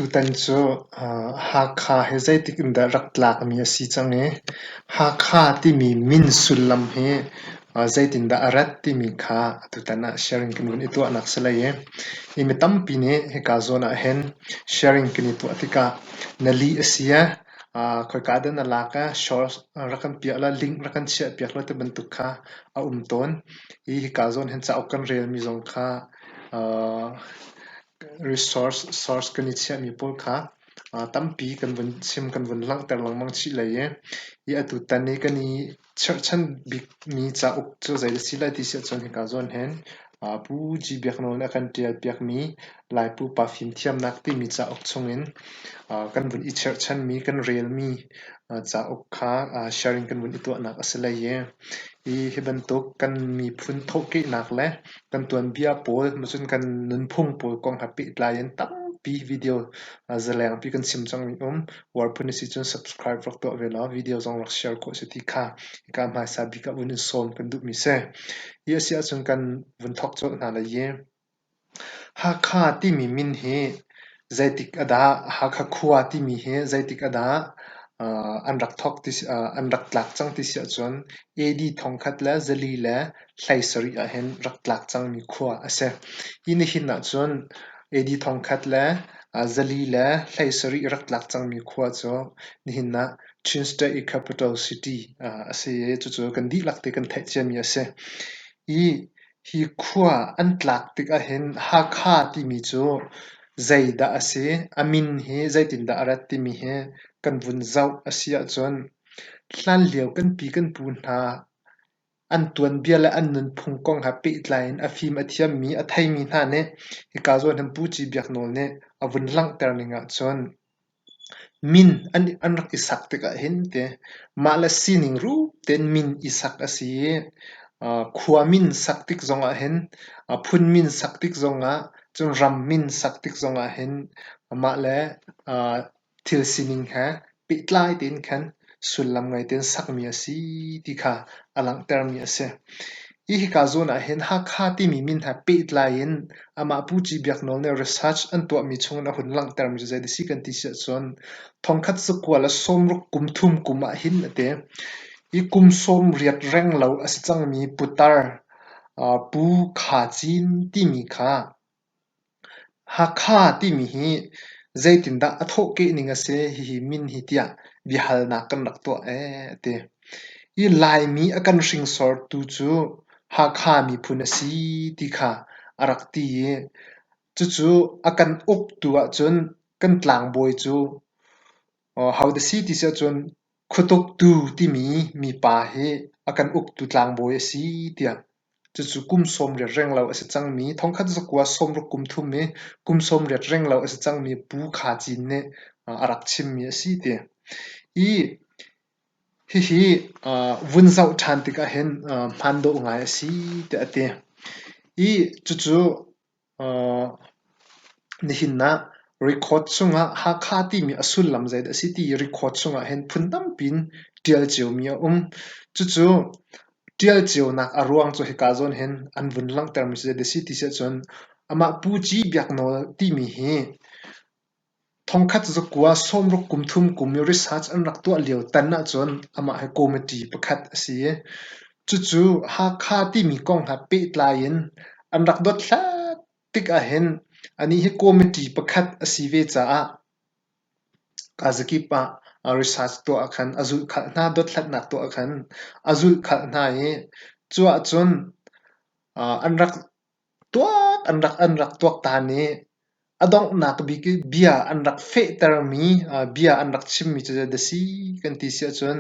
Atutan cu Hakha hi zeitik in dah rak tlakmi a si cang i Hakha timi min sullam hi zeitindah a rat timi kha atutan ah sharing kan vun i tuahnak si lai i mi tampi nih hika zawn ah hin sharing kan i tuah tikah na lih a si khoika dah na lak source rak kan piah law link rak kan chiahpiak law ti bantuk kha a um tawn. Hi hika zawn hin cauk kan relmi zong kha resource source kan i chiahmi pawl kha tampi kan vun chim kan vun langhter lengmang chih lai i hi atutan i kan i cherhchan bikmi cauk cu zei a si lai ti si ahcun hika zawn hin Pu G. Biak Nawl nih a kan ṭialpiakmi Lai pupa fimthiamnak timi cauk chungin kan vun i cherhchanmi kan relmi cauk kha sharing kan vun i tuahnak a si lai i hi bantuk kan miphun thawhkehnak le kan tuanbia pawl cun kan nunphung pawl kong he pehtlai in tampi video zalengpi kan chim cangmi um. Uar phun a si cun subscribe rak tuah ve law video zong rak share khawh si ti kha hika hmaisa bik ah vun in sawm kan duhmi si. Hi a si ahcun kan vun thawk colh hna lai i Hakha timi min hi zeitik ah dah Hakha khua timi hi zeitik ah dah an rak thawk ti an rak tlak cang ti si ahcun AD thongkhat le zali le 17 ahhin rak tlak cangmi khua a si. Hi nihin ahcun AD thongkhat le 4 le 17 rak tlak cangmi khua cu nihin ah Chin State i capital city a si i cucu kan dihlak te kan theih ciami a si. Hi hi khua an tlak tik ahhin Hakha timi cu zeidah a si, a min hi zeitindah a rat timi hi kan vun zoh a si ahcun hlanlio kan pi kan pu hna An tuanbia le an nunphung kong he pehtlai in a fim a thiammi, a theimi hna nih hika zawn hin Pu Ci Biak Nawl nih a vun langhter ning ahcun min an rak i sak tikah hin ti mah le sining rup tein min i sak a si i khua min sak tik zongah hin phun min sak tik zongah cun ram min sak tik zongah hin mah le thil sining he pehtlai tein khan sullam ngei tein sakmi a si ti kha a langhtermi a si. Hi hika zawn ah hin Hakha timi min he pehtlai in amah Pu Ci Biak Nawl nih research an tuahmi chungin a hun langhtermi cu zei si kan ti si ahcun thongkhat zakua le sawmruk kum thum kum ah hin a ti. Hi kum sawmriat renglo a si cangmi putar Pu Kha Cin timi kha Hakha timi hi zeitindah a thawhkeh ning a si hihi min hi tiah biahalnak kan rak tuah ee a ti. Hi Laimi a kan hringsortu cu Hakha miphun a si ti kha a rak ti i cucu a kan uktu ahcun kan tlangbawi cu hodah si ti si ahcun Khuatuktu timi mipa hi a kan uktu tlangbawi a si tiah cucu kum 80 renglo a si cangmi thongkhat zakua 60 kum thum i kum 80 renglo a si cangmi Pu Kha Cin nih a rak chimmi a si ti. I hihi vun zoh ṭhan tikah hin hmaan dawh ngai a si tiah a ti. I cucu Nihin ah record chungah Hakha timi a sullam zeidah a si ti record chungah hin phun tampi in ṭial ciomi a um. Cucu ṭial cionak a ruang cu hika zawn hin an vun langhtermi cu zeidah a si ti si ahcun amah Pu Ci Biak Nawl timi hi Thongkhat zakua 60 kum thum kum i research an rak tuah lio tan ahcun amah hi committee pakhat a si i cucu Hakha timi kong he pehtlai in an rak dothlat tik ahhin anih hi committee pakhat a si ve caah kazakip ah research tuah ah khan a zulhkhalh hna, dothlatnak tuah ah khan a zulhkhalh hna i cu ahcun an rak tuak an rak an rak tuaktan i a donghnak bik i bia an rak fehtermi bia an rak chimmi cu zeidah si kan ti si ahcun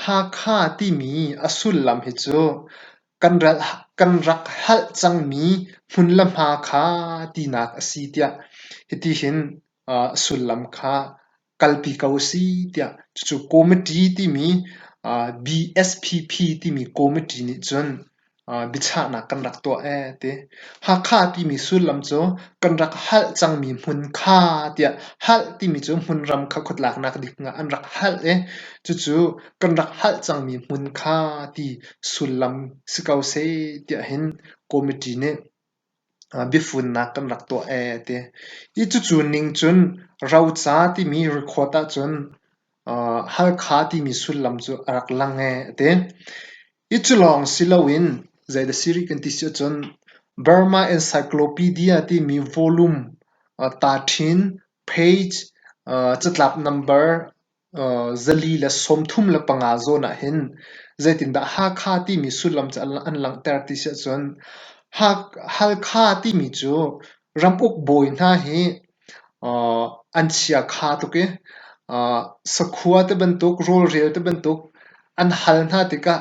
Hakha timi a sullam hi cu kan ral kan rak halh cangmi hmun le hma kha tinak a si tiah hiti hin sullam kha kalpi ko si tiah cucu committee timi BSPP timi committee nih cun biachahnak kan rak tuah ee ti. Hakha timi sullam cu kan rak halh cangmi hmun kha tiah halh timi cu hmunram kha khuatlaknak ding ah an rak halh i cucu kan rak halh cangmi hmun kha ti sullam si ko seh tiah hin committee nih. Biafunnak kan rak tuah ee a ti. Hi cucu ning cun roca timi record ahcun Halkha timi sullam cu a rak lang ee a ti. Hi cu lawng si loin zeidah si rih kan ti si ahcun Burma Encyclopedia timi volume 13 page catlap number 435 zawn ah hin zeitindah Hakha timi sullam cu an langhter ti si ahcun Halkha timi cu ramuk bawi hna hi an chiakha tuk i sakhua te bantuk rawlrel te bantuk an hal hna tikah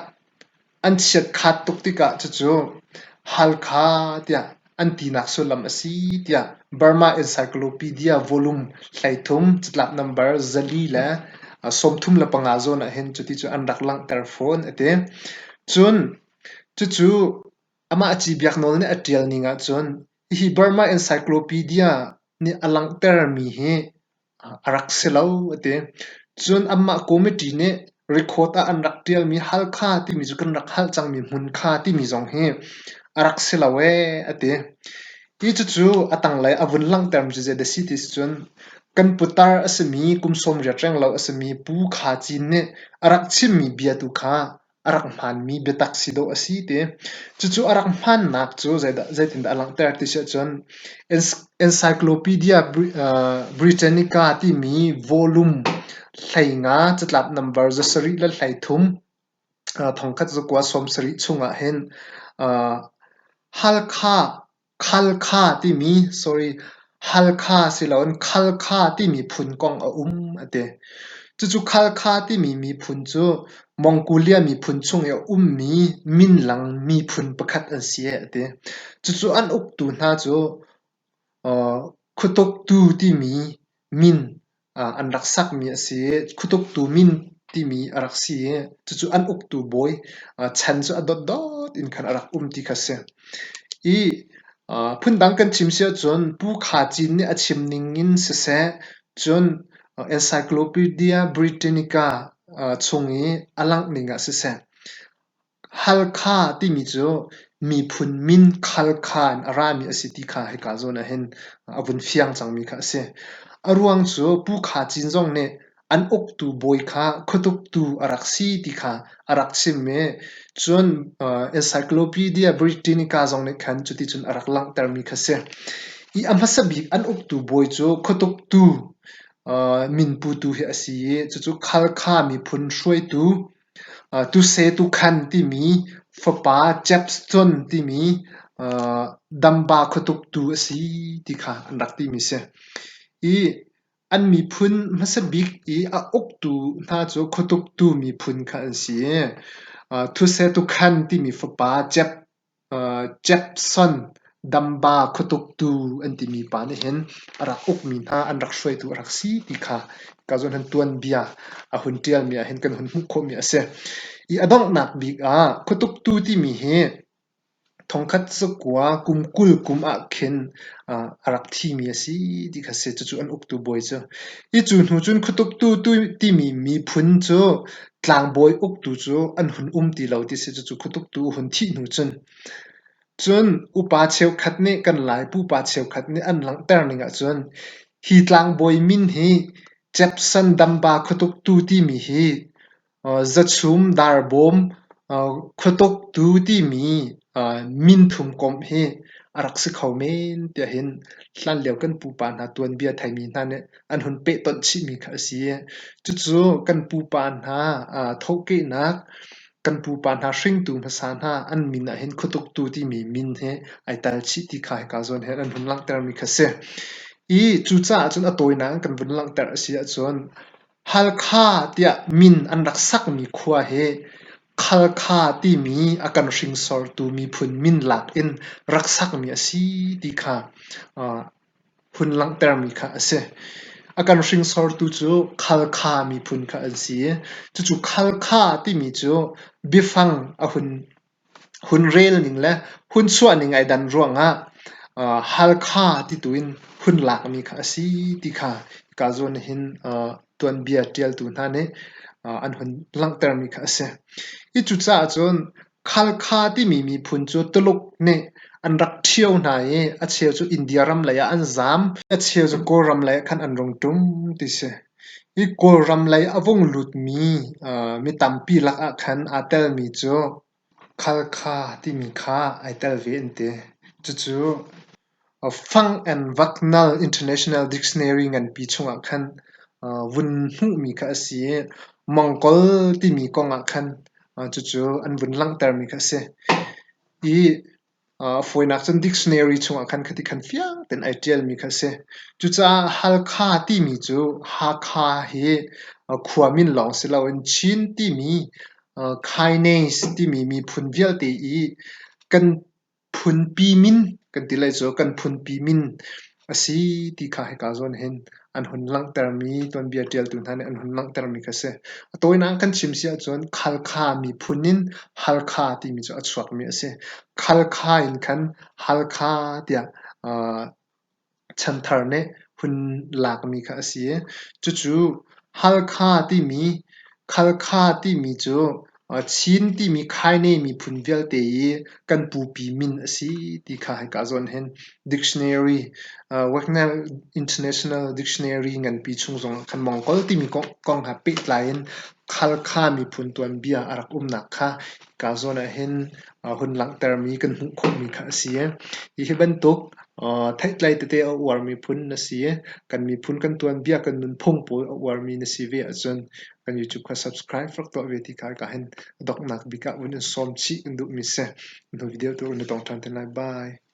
An chiatkhat tuk tikah cucu Halkha tiah an tinak sullam a si tiah Burma Encyclopedia Volume 13 catlap nambar 435 zawn ah hin cuti cu an rak langhter fawn a ti. Cun cucu amah Ci Biak Nawl nih a ṭial ning ahcun hihi Burma Encyclopedia nih a langhtermi hi a rak si lo a ti. Cun anmah committee nih record ah an rak ṭialmi Halkha timi cu kan rak halh cangmi hmun kha timi zong hi a rak si lo ee a ti. Hi cucu a tanglei a vun langhtermi cu zeidah a si ti si cun kan putar a simi kum 80 renglo a simi Pu Kha Cin nih a rak chimmi bia tu kha a rak hmaanmi biatak si dawh a si ti. Cucu a rak hmaannak cu zeitindah a langhter ti si ahcun Encyclopedia Britannica timi volume 15 catlap nambar 703 1170 chungah hin Halkha Khalkha timi sorry Halkha siloin Khalkha timi phun kong a um a ti. Cucu Khalkha timi miphun cu Mongolia miphun chung i a ummi minlang miphun pakhat an si a ti. Cucu an uktu hna cu Khuatuktu timi min an rak sakmi a si i Khuatuktu min timi a rak si i cucu an uktu bawi chan cu a dotdot in khan a rak um ti kha a si. I phundang kan chim si ahcun Pu Kha Cin nih a chim ning in siseh, cun Encyclopedia Britannica chung i a langh ning ah siseh, Halkha timi cu miphun min Khalkha in a rami a si ti kha hika zawn ah hin a vun fiang cangmi kha a si. A ruang cu Pu Kha Cin zong nih an uktu bawi kha khuatuktu a rak si ti kha a rak chim i cun Encyclopedia Britannica zong nih khan cuticun a rak langhtermi kha a si. Hi a hmasa bik an uktu bawi cu khuatuktu min putu hi a si i cucu Khalkha miphun hruaitu Tuse Tukhan timi fapa Jepson timi Damba khuatuktu a si ti kha an rak timi a si. I an miphun hmasa bik i a uktu hna cu khuatuktu miphun kha an si i Thuse Tukhan timi fapa Jep Jepson Damba khuatuktu an timi pa nih hin a rak ukmi hna an rak hruaitu a rak si ti kha ka zawn hin tuanbia a hun ṭialmi ah hin kan hun hmuh khawhmi a si. I a donghnak bik ah khuatuktu timi hi thongkhat zakua kum 20 kum ah khin a rak thimi a si ti kha si. Cucu an uktu bawi cu. Hi cu hnu cun khuatuktu timi miphun cu Tlangbawi uktu cu an hun um ti lo ti si cucu khuatuktu hun thih hnu cun. Cun upa cheukhat nih kan Lai pupa cheukhat nih an langhter ning ahcun hi tlangbawi min hi Jepson Damba khuatuktu timi hi Zachum Darbawm khuatuktu timi minthum komh hi a rak si kho men tiah hin hlanlio kan pupa hna tuanbia theimi hna nih an hun pehtonh chihmi kha a si. Cucu kan pupa hna thawhkehnak, kan pupa hna hringtu hmasa hna an min ah hin khuatuktu timi min hi ai tel chih ti kha hika zawn hin an hun langhtermi kha a si. I cucaah cun a tawinak in kan vun langhter a si ahcun Halkha tiah min an rak sakmi khua hi Khalkha timi a kan hringsortu miphun min lak in rak sakmi a si ti kha hun langhtermi kha a si. A kan hringsortu cu Khalkha miphun kha an si i cucu Khalkha timi cu biafang a hun hun rel ning le hun chuah ning ai dan ruangah Halkha ti tu in hun lakmi kha a si ti kha hika zawn ah hin tuanbia ṭialtu hna nih an hun langhtermi kha a si. Hi cucaah cun. Khalkha timi miphun cu Tuluk nih an rak ṭhio hna i a cheu cu India ram lei ah an zaam, a cheu cu Kawlram lei ah khan an rung ṭum ti si. Hi Kawlram lei a vung lutmi mi tampi lakah khan aa telmi cu Khalkha timi kha ai tel ve an ti. Cucu Fang and Vaknal International Dictionary nganpi chungah khan vun hmuhmi kha a si i Mongol timi kong ah khan cucu an vun langhtermi kha a si. I A fawinak cun dictionary chungah khan khati khan fiang tein ai ṭialmi kha a si. Cucaah Halkha timi cu Hakha hi khua min lawng si loin Chin timi Khainese timi miphun vialte i kan phunpi min kan ti lai cu kan phunpi min a si ti kha hika zawn hin an hun langhtermi tuanbia ṭialtu hna nih an hun langhtermi kha a si. A tawinak kan chim si ahcun Khalkha miphun in Halkha timi cu a chuakmi a si. Khalkha in khan Halkha tiah chanthar nih hun lakmi kha a si i cucu Halkha timi Khalkha timi cu Chin timi Khaine miphun vialte i kan pupi min a si ti kha hika zawn hin dictionary Wagner International Dictionary nganpi chung zongah khan Mongol timi kong he pehtlai in Khalkha miphun tuanbia a rak umnak kha hika zawn ah hin hun langhtermi kan hmuh khawhmi kha a si. Hi bantuk theihtlei tete a uarmi phun na si i kan miphun kan tuanbia kan nunphung pawl a uarmi na si ve ahcun kan YouTube kha subscribe rak tuah ve ti kha ka hin donghnak bik ah vun in sawm chih kan duhmi si. Hnu video tu na tong ṭhan te lai. Bye.